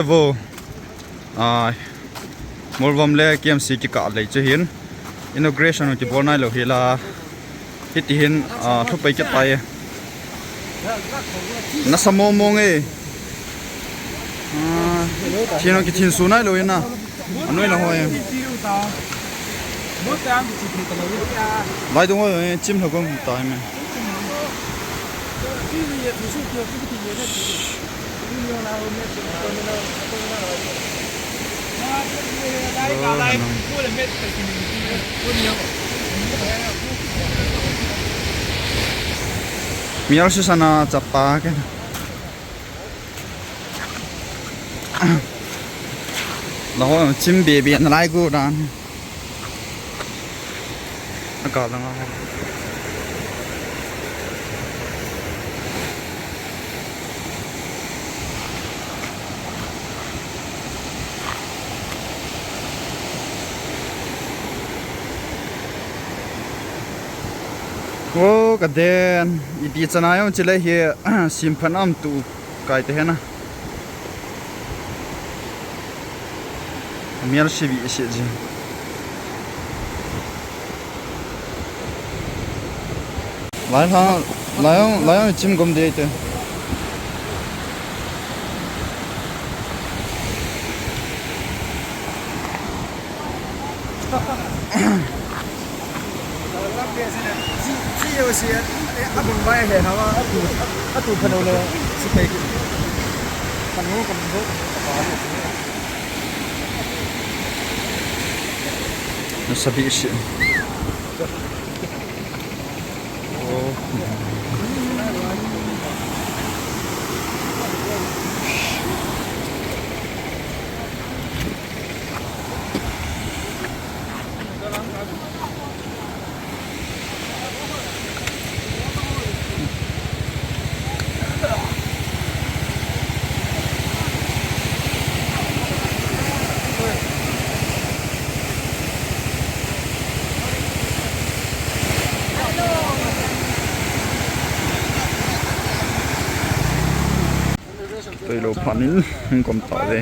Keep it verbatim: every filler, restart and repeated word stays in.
Vo. Ah, Molvom le K M C kikah lei chu hin inauguration kibol nailou hi la. Hiti hin, ah, thupai kit tai. Nasa mong mong e. Ah, thin kithin su nailou hin na. Anoi na hoi. Vai dong hoi, chim lha gong tai me. Mial si sana chapa ke. Laho chim be be na lai gu dan. Aka lang a. O, ka den. Iti chana jong chilai hi, simphan am tu kai te hena. Mial si bi si ji. Lai ha, lai jong, lai jong chim gom de te. Nasabi si. Toi lou phat in, hung kom ta ve.